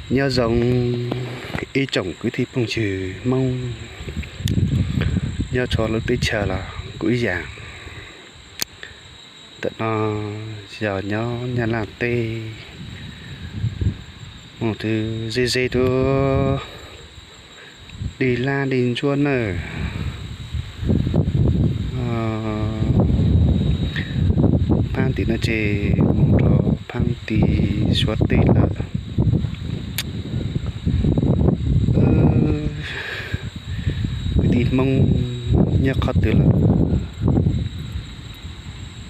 Nyob zoo ib tsoom kwv tij phooj ywg Hmoob nyob txhua lub teb chaws los kuj ib yam. Ntawm no yog nyob Nyab Laj teb, mus twb ze ze tuaj, dig laj dig ntsuab nawb. Phaab tim no ces mus rau phaab tim Suav teb lawm. Kwv tij Hmoob nyob qhov twg lawm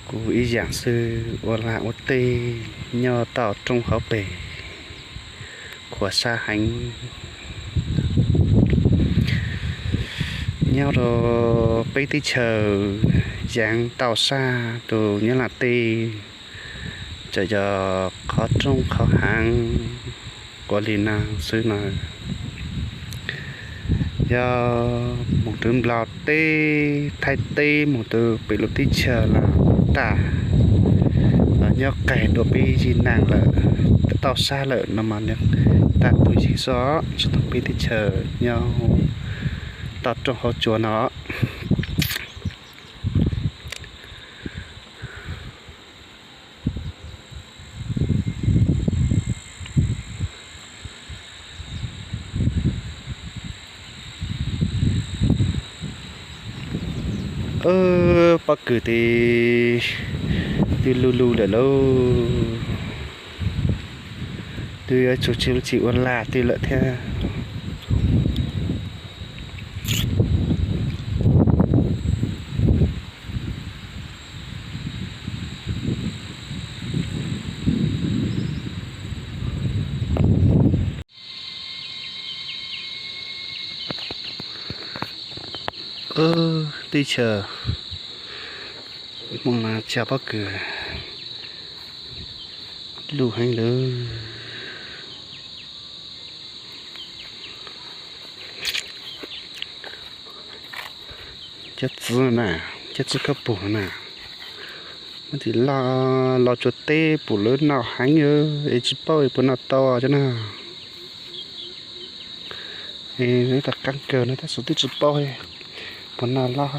kuj ib yam xwb, ua laj ua teb nyob toj roob hauv pes, khuam sab heev. Nyob rau peb teb chaws yaav tau sab rau Nyab Laj teb, txawm yog qhov roob qhov hav ua li no xwb no. Yog mus rau Nplog teb, Thaib teb, mus rau pem lub teb chaws los tag, los nyob qes dua peb zis naag lawm, tau sab lawm no mas tag tus yig xwb, tsis tau peb teb chaws nyob toj roob hauv tsua no. Pob kws tes twb lug lug lawm lauj, twb yuav tsum tsis lub tsis ua laj twg lawm thiab. Teb chaws Hmoob na, tsa pob kws lug heev lawm. Cov txiv na, cov txiv khaub pug na, muab tim laj los tsuas teb pum lawv noj heev es tsis paub es puas noj tau cov na. Es lawv tas qaab kawg no tab sis twb tsis paub puas noj loj.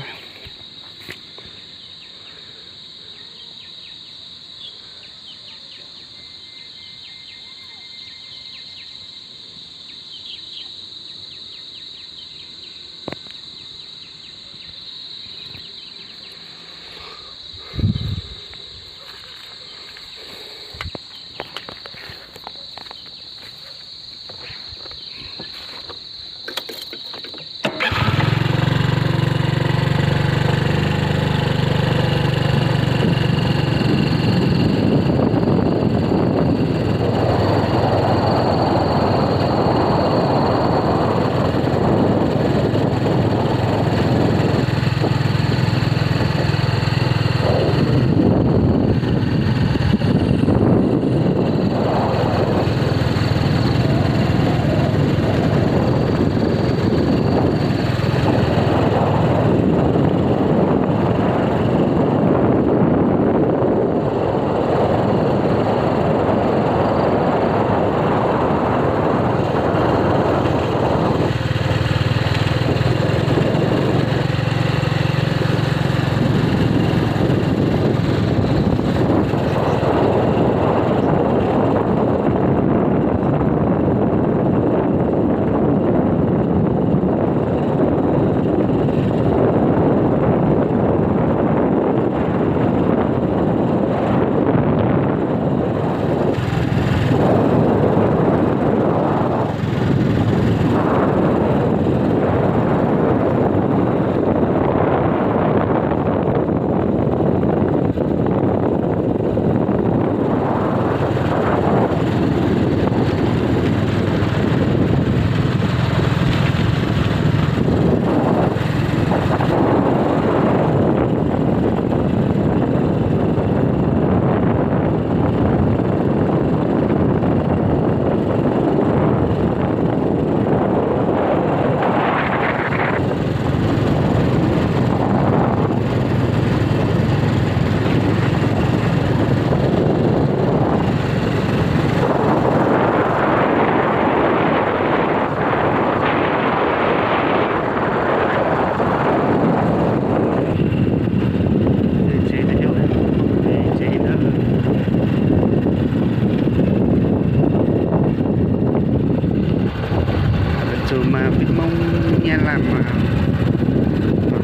Hmoob Nyab Laj mas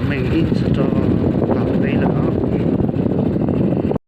meej ib txwm rau tom teb lawm.